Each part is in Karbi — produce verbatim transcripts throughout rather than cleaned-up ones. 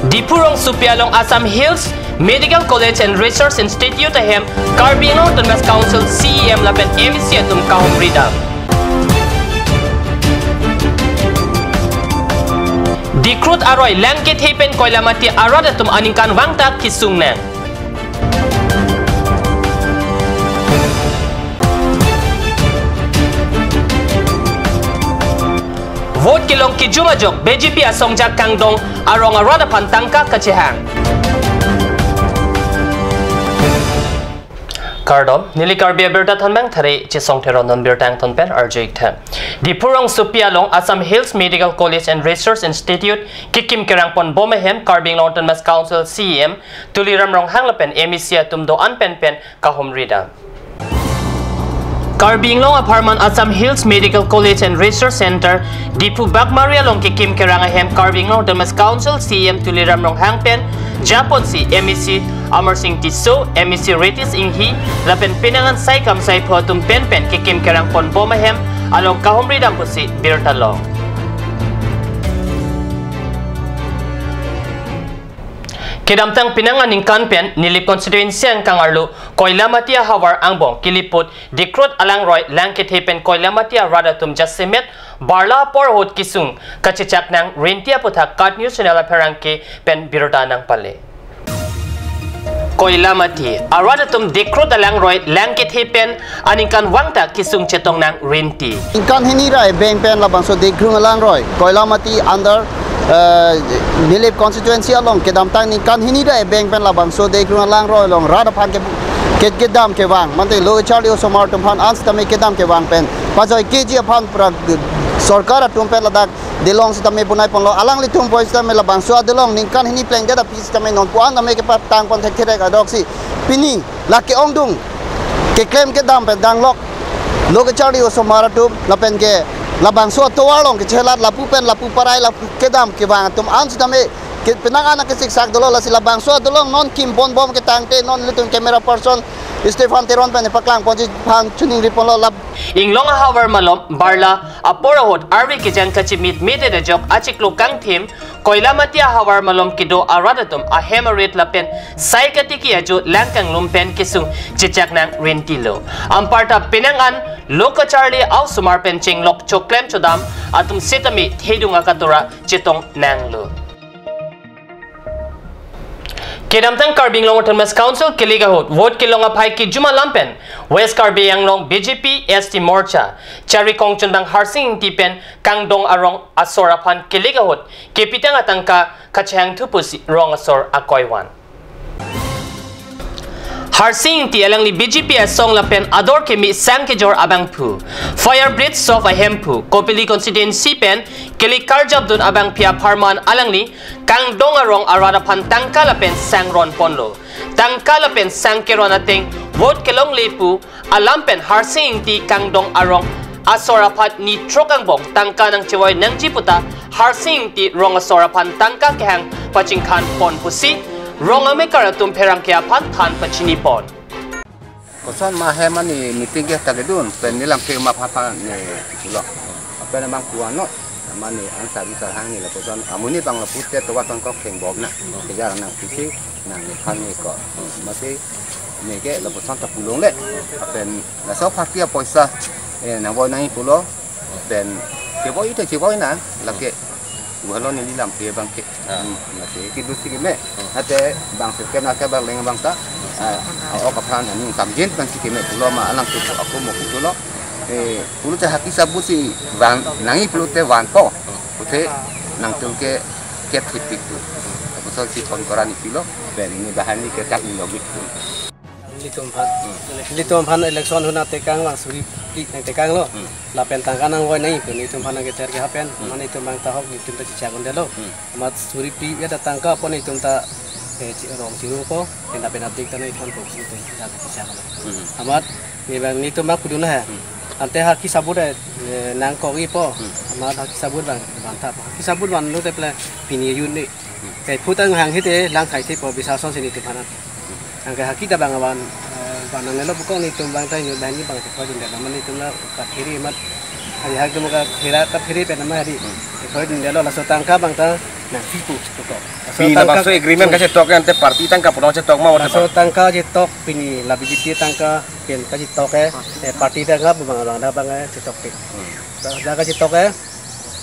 Diphu rongsopi along Assam Hills Medical College and Research Institute ahem Karbi Anglong Autonomous Council C E M lapen M A C atum kahumri dam. Dikrut aroi lang kethe pen Koilamati arat atum aningkanvang ta kesung nang. Vote kelong kejum ajok B J P asongja kangdong arong arat aphan tangka kachehang. Kardom, neli Karbi Abirta Thanbang Thare Chesong Theron non birta angton pen arju-ik tha. Diphu rongsopi along Assam Hills Medical College and Research Institute kekim kerang ponbom ahem Karbi Anglong Autonomous Council C E M Tuliram Ronghang lapen M A C atum do-an pen pen kahumri dam. Karbi Anglong apharman Assam Hills Medical College and Research Center, Diphu Bagmari along kekim kerang ahem Karbi Anglong Autonomous Council C E M Tuliram Ronghang pen japonsi M A C Amarsing Tisso, M A C Ritesh Enghi lapen penang an sai kam sai pho atum pen pen kekim kerang ponbom ahem along kahumri dam pusi birta long. Kedamtang penang aningkan pen Nilip constituency angkang arlo Koilamati ahavar angbong keliput Dikrut alangroi lang kethe pen Koilamati arat atum jasemet barla apor ahut kesung kachechak nang rinti aputhak KAT News Channel apherangke pen birta nangpale. Koilamati arat atum Dikrut alangroi lang kethe pen aningkanvang ta kesung chetong nang rinti. Ningkan hini ra ebeng pen labangso Dikrung alangroi Koilamati under, eh, Nilip constituency along kedamtang ningkan hini ra ebeng pen labangso Dikrung alangroi along rat aphan ke, ke, kedam kevang, mate lo kacharli osomar atum aphan an sitame kedam kevang pen pajoi keji aphan pra sorkar atum pen ladak delong sitame bonai ponlo, alanglitum poi sitame labangso adelong ningkan hini plengdet aphi sitame nonpu an tame kepatang pon thekthe rek adoksi pini lake ongdung keklem kedam pen danglok lo kacharli osomar atum lapen ke labangso atovar along kechelat lapu pen lapu parai lapu kedam kevang atum an sitame ke penang an kesiksak dolo, lasi labangso adelong non kim ponbom ketangte non ilitum camera person Stephen Teron pen paklang ponji aphan choningri ponlo lap. Inglong ahavar malom barla apor ahut arve kejang kachimit medet ajok achiklo kangthim Koilamati ahavar malom kedo arat atum ahem arit lapen sai katiki ajo lang kanglum pen kesung chechak nang rinti lo. Anparta penang an lo kacharli osomar pen chenglok choklem chodam atum sitame thedung akatora chetong nanglo. Kedamtang Karbi Anglong Autonomous Council kelik ahut vote kelong aphai kejum alam pen West Karbi Anglong B J P S T Morcha Chari Kongchunbang Harsing Ingti pen kangdong arong asor aphan kelik ahut kepitang atangka kachehangthu pusi rong asor akoi van. Harsing Ingti alangli B J P asong lapen ador kemi sang kejor abangphu, Fire Brigade Sop ahemphu, Kopili constituency pen kelik karjapdun abangpi apharman alangli kangdong arong arat aphan tangka lapen sang ron ponlo. Tangka lapen sang keron ateng vote kelongle pu alam pen Harsing Ingti kangdong arong asor aphan ni throk angbong tangka nangchevoi nangji puta Harsing Ingti rong asor aphan tangka kehang pachingkhan pon pusi rong amekar atum pherangke aphan than pachini pon. Koson ma hem ani meeting ke tagedun pen nilam ke ma pha pha ne lo. Apen amang kuan no. Mane an sabi sarhang ni lapuson amonit bang lapu te towa tongkok theng bom na. Kejar nang pisi nang ne khan ne ko. Masi ne ke lapuson ta pulongle. Apen laso party apoisa, eh, nang boi nang pulo. Pen chevoi te chevoi na lake. Walo neli lam ke bang ke. Ah. Hmm, masi kedo si keme. Ate bang se ke na ke bang leng bang ta. Ah, ok aphan ani kam jen bang si keme pulo ma alang tu aku mo pulo. Eh, pulo te haki sabut si van nangji pulo te vanpo. Pute nangtum ke ket hipik tu. Lapuson si pon koran ipilo, pen ini bahan ni kecap ni logik tu. Nelitum aphan, nelitum aphan election huna tekang bang suri phli nangtekanglo. Hmm. Lapen tangka nangvoi nangji pu nelitum aphan nangketer ke hapen, Hmm. mane itum bang tahok nelitum ta chichak undelo. Hmm. Amat suri phli ya datang ka apon itum ta, eh, chi-, rong chirungpo, pen lapen adik ta nangji aphan po itum ta chichak. Hmm. Amat ne bang nelitum bang pudun ha. Hmm. Ante haki sabut, eh, nangkokjipo. Hmm. Amat haki sabut bang, bang ta po. Haki sabut bang lo te ple pini yun ni. Hmm. Te phu ta hang hite lang khai te po bisa son sini tu phanan. Hmm. Angke haki ta bang avan, eh, bang nangnelo bukong nelitum bang ta ini bang ni bang te khoi dun delo mane itum la ka phiri mat. Hari hak dum ka phira ka phiri pen nama hari. Hmm. Te khoi dun delo laso tangka bang ta Nangpipo chetok. Laso pini tangka labangso agreement kachetok ke ante party tangka pu along chetok ma, laso tangka chetok pini la B J P tangka pen kachetok ke, eh, party tangka pu abang abang abang, eh, chetok ke. Hmm. Tangka chetok ke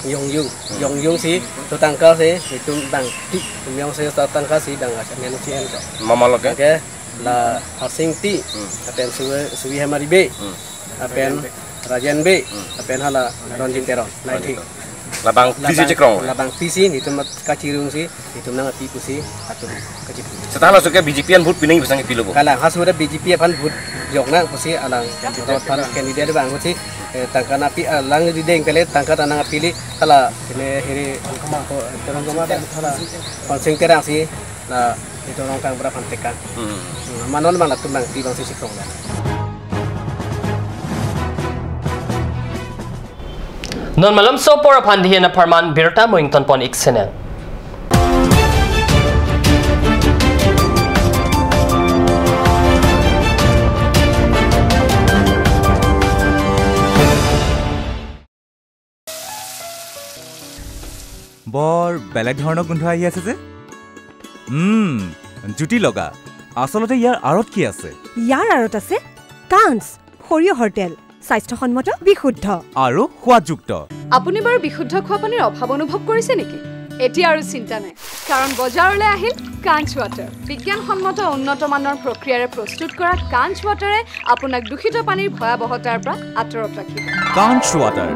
yong yung, yong yung si, laso tangka si, itum bang ti, itum yong si laso tangka si bang amen si en to. Mama lo ke? Oke, la Harsing Ti, Hmm. lapen Suwi, Suwi Hemari Bey, Hmm. lapen Rajen Bey, Hmm. lapen hala Ronjit Teron. Nai Ronjit ti. Teron. Labang P C Labang, chekrong. Labang P C nelitum mat kachirung si, nelitum nangpi pusi, atum kachipu. Seta halaso ke B J P aphan vote pining pasang pilo bo. Kalang halaso ke B J P aphan vote joknang pusi alang candidate aphan candidate abang pusi, eh, tangka nangpi alang rideng pele tangka ta nangpili hala ini hiri ko terang koma hala Harsing Terang si la nelitum Rongkang bra aphan tekang. Hmm. Hmm, mane non abang latum nangpi abang si chekrong la. Non malomso apor aphan dihen apharman birta mo ingtonpon ik senel. বৰ বেলেগ ধৰণৰ গোন্ধ আহি আছে যে। উম, জুতি লগা। আচলতে ইয়াৰ আঁৰত কি আছে? ইয়াৰ আঁৰত আছে কাঞ্চ, সৰিয়হৰ তেল, স্বাস্থ্যসন্মত, বিশুদ্ধ। আৰু সোৱাদযুক্ত। আপুনি বাৰু বিশুদ্ধ খোৱা পানীৰ অভাৱ অনুভৱ কৰিছে নেকি? এতিয়া আৰু চিন্তা নাই, কাৰণ বজাৰলৈ আহিল কাঞ্চ ৱাটাৰ। বিজ্ঞানসন্মত উন্নত মানৰ প্ৰক্ৰিয়াৰে প্ৰস্তুত কৰা কাঞ্চ ৱাটাৰে আপোনাক দূষিত পানীৰ ভয়াৱহতাৰ পৰা আঁতৰত ৰাখিব। কাঞ্চ water.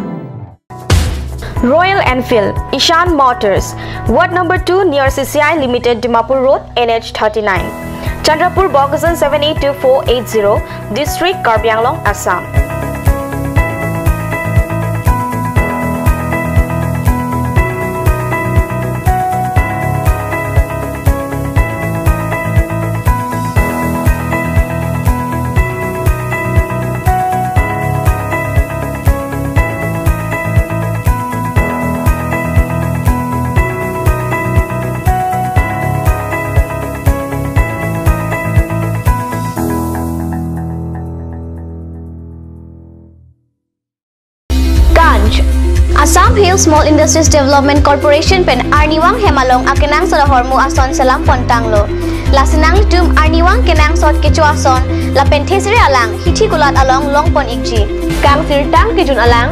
Royal Enfield, Ishan Motors, Ward number two near C C I Limited, Dimapur Road, N H thirty-nine, Chandrapur, Bokajan seven eight two four eight zero, District, Karbi Anglong, Assam. Kanj. Assam Hill Small Industries Development Corporation pen arnivang hem along akenangsot ahormu ason selam pon tanglo. Lasi nanglitum arnivang kenangsot kecho ason lapen thesere alang hithi kulat along long pon ikji. Kangsirtang kejun alang,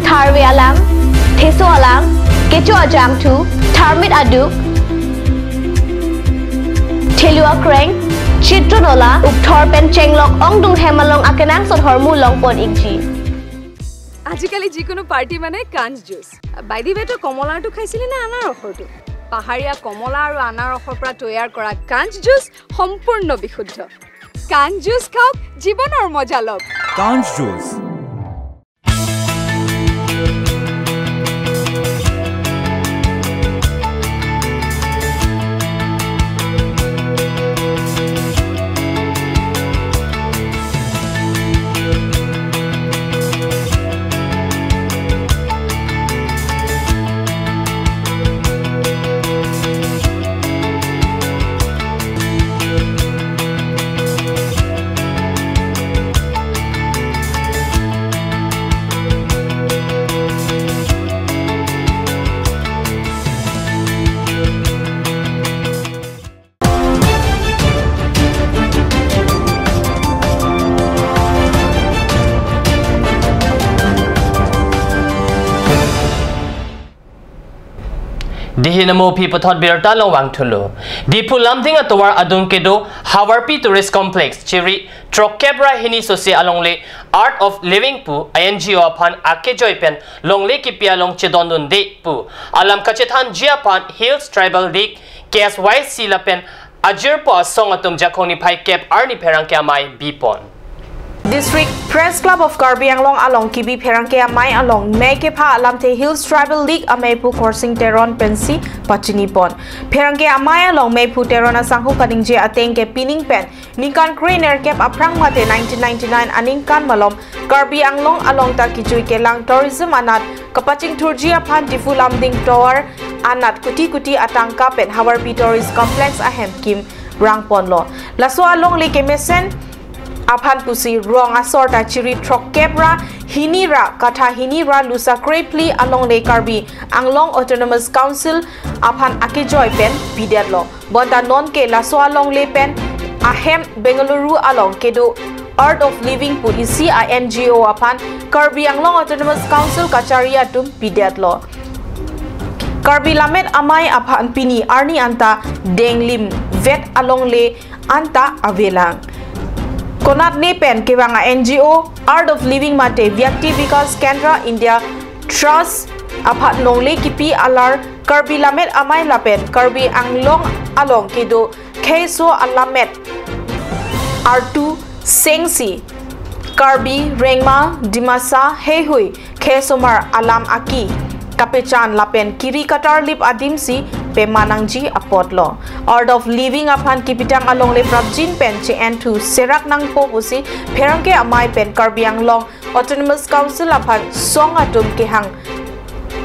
tharve alang, theso alang, kecho ajangthu, tharmit aduk, thelu akreng, chitro nola, ukthor pen chenglok ongdung hem along akenangsot ahormu long pon ikji. আজিকালি যিকোনো পাৰ্টি মানে কাঞ্চ juice. By the ৱে, তই কমলাৰটো খাইছিলি নে আনাৰসৰটো? পাহাৰীয়া কমলা আৰু আনাৰসৰ পৰা তৈয়াৰ কৰা কাঞ্চ জুচ সম্পূৰ্ণ বিশুদ্ধ। কাঞ্চ জুচ খাওক, জীৱনৰ মজা লওক। কাঞ্চ juice. Dihin amo aphi puthot birta along vangthulo. Diphu Lumding atovar adung kedo Havarpi Tourist Complex chiri throkkep ra hini sosi alongle Art of Living pu I N G O aphan akejoi pen longle kipi along chedondunde pu alam kachethanji aphan Hills Tribal League, K S Y C lapen ajirpo asong atum Jakhong niphai kep arni pherangke amei bipon. District Press Club of Karbi Anglong along kebi pherangke amei along mei kepha alamthe Hills Tribal League ameipu Khorsing Teron pensi pachinipon. Pherangke amei along meiphu Teron asangho kaningje ateng ke pining pen ningkan krenerkep aphrang mate nineteen ninety-nine aningkan malom Karbi Anglong along ta kejui kelang tourism anat kapachingthurji aphan Diphu Lumding tovar anat kuti kuti atangka pen Havarpi Tourist Complex ahem kim rangponlo. Laso alongle kemesen aphan pusi rong asor ta chiri throkkep ra hini ra katha hini ra lusa krephli alongle Karbi Anglong Autonomous Council aphan akejoi pen pidetlo. Bonta nonke laso alongle pen ahem Bengaluru along kedo Art of Living pu isi a N G O aphan Karbi Anglong Autonomous Council kachari atum pidetlo. Karbi Lammet Amei aphan pini arni anta denglim vet alongle anta avelang. Konatne pen kevang a N G O Art of Living mate Vyakti Vikas Kendra India Trust aphan longle kipi alar Karbi Lammet Amei lapen Karbi Anglong along kedo kheiso alammet artu sengsi Karbi, Rengma, Dimasa, heihui khei somar alam aki kapechan lapen kiri katarlip adimsi pema nangji apotlo. Art of Living aphan kipitang alongle prapjin pen che-enthu serak nangpo pusi pherangke amei pen Karbi Anglong Autonomous Council aphan song atum kehang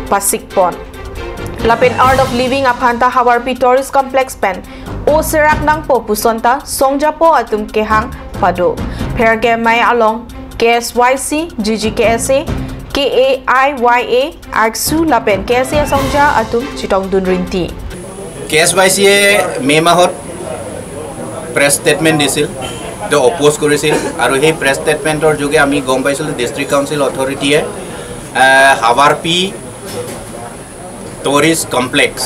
pasikpon. Lapen Art of Living aphan ta Havarpi Tourist Complex pen o serak nangpo puson ta songjapo atum kehang pado. Pherangke amei along K S Y C, G G K S A, K A I Y A, ACSU lapen K S A songja atum chetongdun rinti. K S Y চিয়ে মে' মাহত press statement দিছিল, তেওঁ অপ'জ কৰিছিল আৰু সেই প্ৰেছ ষ্টেটমেণ্টৰ যোগে আমি গম পাইছিলোঁ ডিষ্ট্ৰিক্ট কাউন্সিল অথৰিটিয়ে, এ, হাৱাৰপি টুৰিষ্ট কমপ্লেক্স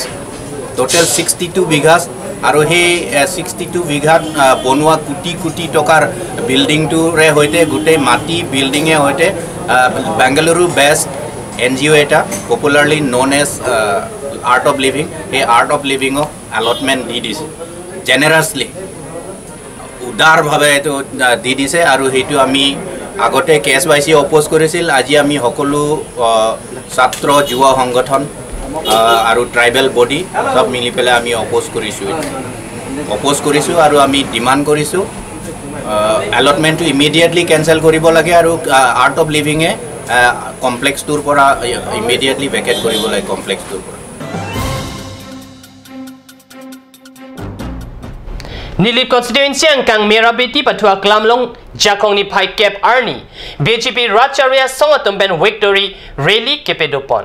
টোটেল ছিক্সটি টু বিঘাছ আৰু সেই, এ, ছিক্সটি টু বিঘাত, আ, বনোৱা কোটি কোটি টকাৰ বিল্ডিংটোৰে সৈতে গোটেই মাটি বিল্ডিঙে সৈতে, আ, বেংগালুৰু বেছড এন জি অ' এটা popularly known as, a, art of living, সেই আৰ্ট অফ লিভিঙক এলটমেণ্ট দি দিছে জেনেৰাছলি। উদাৰভাৱে এইটো, আ, দি দিছে আৰু সেইটো আমি আগতে কে এছ ৱাই চি অপ'জ কৰিছিল, আজি আমি সকলো, আ, ছাত্ৰ যুৱ সংগঠন, আ, আৰু ট্ৰাইবেল বডি সব মিলি পেলাই আমি অপ'জ কৰিছোঁ। অপ'জ কৰিছোঁ আৰু আমি ডিমাণ্ড কৰিছোঁ, আ, এলটমেণ্টটো ইমিডিয়েটলি কেঞ্চেল কৰিব লাগে আৰু, আ, আৰ্ট অফ লিভিঙে, আ, কমপ্লেক্সটোৰ পৰা ইমিডিয়েটলি ভেকেট কৰিব লাগে কমপ্লেক্সটোৰ পৰা। Nilip constituency angkang Mera Beti Pathu Aklam along Jakhong niphai kep arni B J P Rat Chari asong atum pen victory rally kepadopon.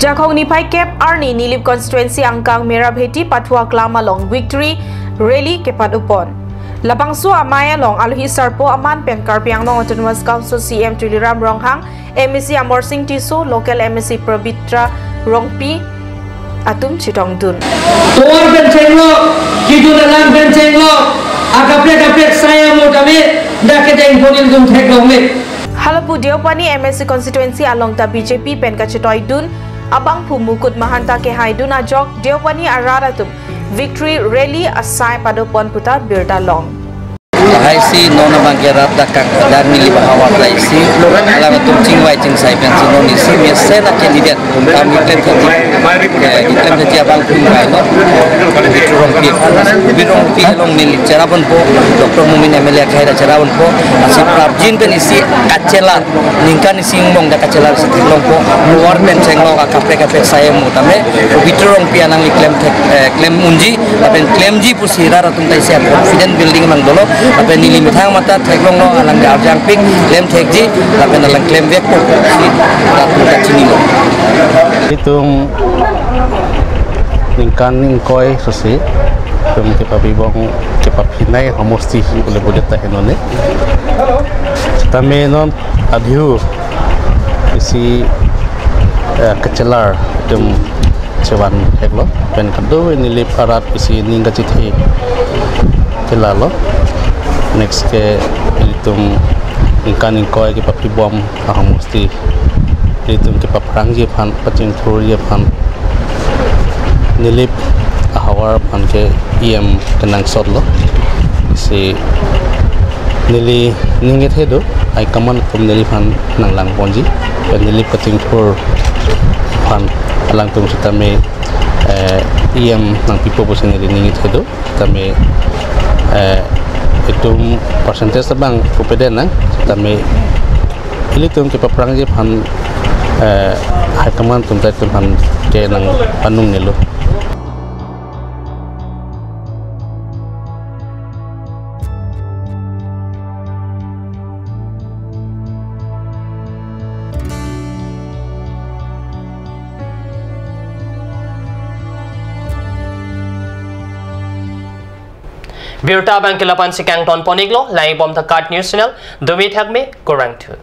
Jakhong niphai kep arni Nilip constituency angkang Mera Beti Pathu Aklam along victory rally kepadopon. Labangso amei along alohi sarpo aman pen Karbi Anglong Autonomous Council C E M Tuliram Ronghang, M A C Amarsing Tisso, local M A C Pabitra Rongpi atum chetongdun. Tovar pen chenglok, kejun alam pen chenglok, akaprek kaprek sai amo tame, dak kedeng ponil dun theklongle. Halapu Deopani M A C constituency along ta B J P pen kachetoidun abangphu Mukut Mahanta kehaidun ajok Deopani arat atum victory rally asai padopon puta birta long. Lahai si non abang ke rat dak kang dak Nilip ahavar lahai si alam atum chingvai chingsai pensi non isi mesen a candidate kami klem theji, eh, klem theji abang pun bai lo. Bit Rongpi, Bit Rongpi along Nilip cherapon po, Doctor Momin M L A akhai ra cherapon po, asi prapjin pen isi kachelar, ningkan isi ingbong dak kachelar si theklong po, tovar pen chenglok akaprek kaprek sai amo tame, Bit Rongpi anang li klem thek, eh, klem unji, lapen klemji pusi rat atum ta isi confident building abang dolo, lapen neli methang mata theklonglo alang arjangpik klem thekji, lapen alang klem vekpo si rat atum ta chinilo. Itum ningkan ingkoi sosi itum kepabibong kepaphinai homosti pule pule ta henone. Tame non adhiu isi, eh, kachelar itum chevan heklo, pen kado Nilip arat isi ning kachethe kelalo. Next ke itum ningkan ingkoi kepapibom ahomosti itum kepaphrangji aphan, pachingthurji aphan Nilip ahavar aphan ke E M kenangsotlo. Si neli ning kethe do, high command atum neliphan nanglangponji. Pen Nilip kachingthur aphan alangtum sitame, eh, E M nangpipo pusi neli ning kethe do. Tame, eh, itum percentage abang pupede nang, tame ilitum kepaphrangji aphan, eh, high command atum ta itum aphan ke nangpanungnelo. Birta abang ke lapu-an si kangton pon-iklo, langdun bom ta KAT News Channel, dome thakme, kurvangthu.